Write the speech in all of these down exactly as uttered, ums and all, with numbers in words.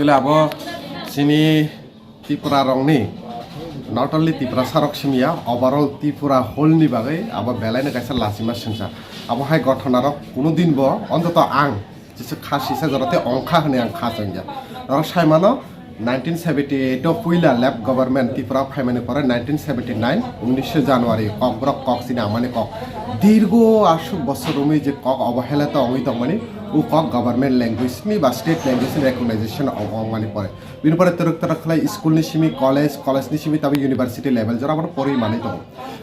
Bole abo chini Tripura rokni, not only Tiprasa rok simi ya, overall Tripura whole ni bagwi abo belai no kaisa lachima swngchar. Abo hai gothona rok kuno din bo ontoto ang jesa kha sisa jora tei ongkha hwnwi ang kha changya. Norok sai mano, nineteen seventy eight o puila left government Tripura phaimani pore nineteen seventy nine, unnisho January, Kokborok kok chini amani kok. Dirgo aswk bosor romwi je kok obohela to ongwi tongmani, o kok government language ni ba state language ni recognition ong-, ongmani pore. Bini pore twrwk twrwk khlai school ni simi college, college ni simi tabuk university level jora bono porwi manwi tongo.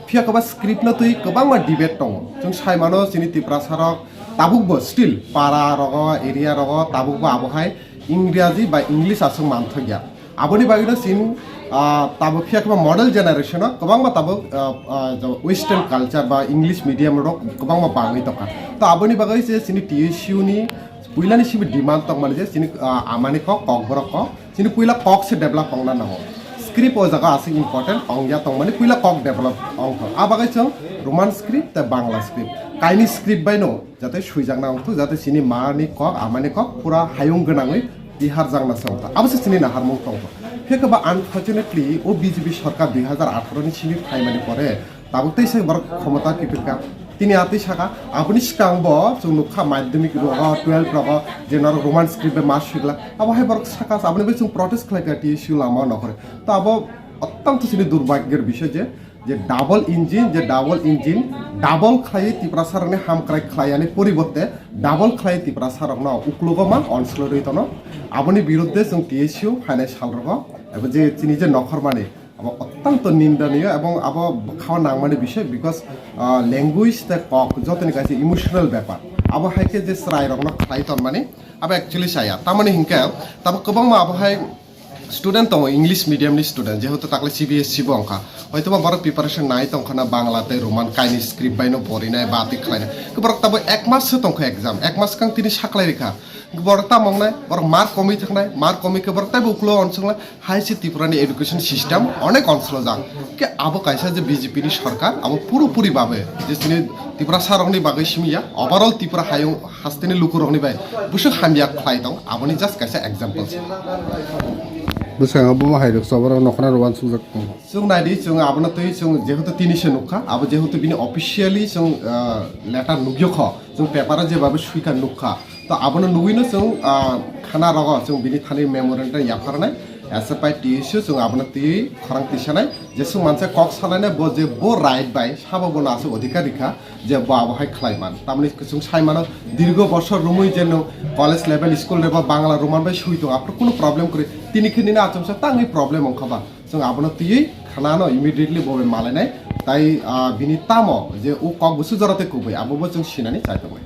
Phiya kwbang script no twi kwbangma debate tongo. Chwng sai mano chini Tiprasa rok tabuk bo still para rogo, area rogo tabuk bo abo hai Ingraji ba English aswk manthokya. Aboni bagwino chini, ah, tabuk phiya kwbang model generation o kwbangma tabuk, ah, ah, jo western culture ba English medium rok kwbangma bangwi tongkha. To aboni bagwi se chini T S U ni puilani simi demand tongmani je chini, ah, amani kok, Kokborok kok, chini puila kok se develop ongna nango. Script o jaga aswk important ongya tongmani, puila kok develop ongthok. A bagwi chwng Roman script tei Bangla script. Kaini script bai no jate swijakna ongthok, jate chini mani kok, amani kok pura hayung gwnangwi tiharjakna se ongthok. Abo se chini naharmung tongthok. Phiya khe ba unfortunately o B J P sorkar dui hazar atharo ni simi phaimani pore tabuk tei se borok khomota kiphilkha. Tini atwi saka, aboni swkang bo chwng nukha madhyamik rogo, twelve rogo, je norok Roman script bai ma swikla. Abo hai borok saka, aboni bai chwng protest khlaikha T S U lama o nokhore. To abo ottang to chini durbhagyor bishoy je, je double engine, je double engine, double khlaiwi Tiprasa rokni hamkrai khlaiyani poribote double khlaiwi Tiprasa rokno uklogo ma onslorwi tono. Aboni biruddhe chwng T S U phainai sal rogo, ebo je chini je nokhormani, abo ottang to nindaniyo ebong abo bwkhao nangmani bishoy, because, ah, language tei kok jotoni kaisa emotional bepar. Abo hai khe je chwrai rokno khlai tonmani, abo actually chaya. Tamoni hinkhe, tamo kwbangma abo hai student tongo, English medium ni student, jehetu takle C B S E bo wngkha. Hoitoba borok preparation nai tongkha na Bangla tei Roman kaini script bai no porinai ba twi khlainai. Khe borok tabo ek mas se tongkha exam, ek mas kang tini saklai rikha. Borok tamo wngnai, borok mark komwi thaknai, mark komwi khe borok taibo uklo onsonglai. Hai se Tripura ni education system onek onsolojak. Khe abo kaisa je B J P ni sorkar, abo puro puri babe je chini Tiprasa rokni bagwi simi ya, overall Tripura hayung hasteni lukurokni bai bwswk hamya khlai tong, aboni just kaisa example se. Bwskango bomo hai rwksa borok nokhorna rw uansukjak tongo. Chwng nai di, chwng abono twi chwng jehetu tini se nukha, abo jehetu bini officially chwng, ah, letter nukyo kho, chwng paper o jebabe swikha nukha. To abono nugwino chwng, ah, khana rogo chwng bini thani memorandum yapharnai, S F I T S U chwng abono twi khorang tisanai, jeswk manse kok salainai bo je bo right bai sabo bono aswk odhikar rikha. Je bo abo hai khlai man. Tamni chwng sai mano, dirgo bosor romwi je nwng college level, school level Bangla Roman bai swi tongo, aphuru kunu problem kwrwi. Tini khe nini achomsa tangwi problem wngkha ba? Chwng abono twiwi khanano immediately bo bai malainai. Tai, ah, bini tamo je o kok busu jora tei kubui, abo bo chwng sinani chai tongo.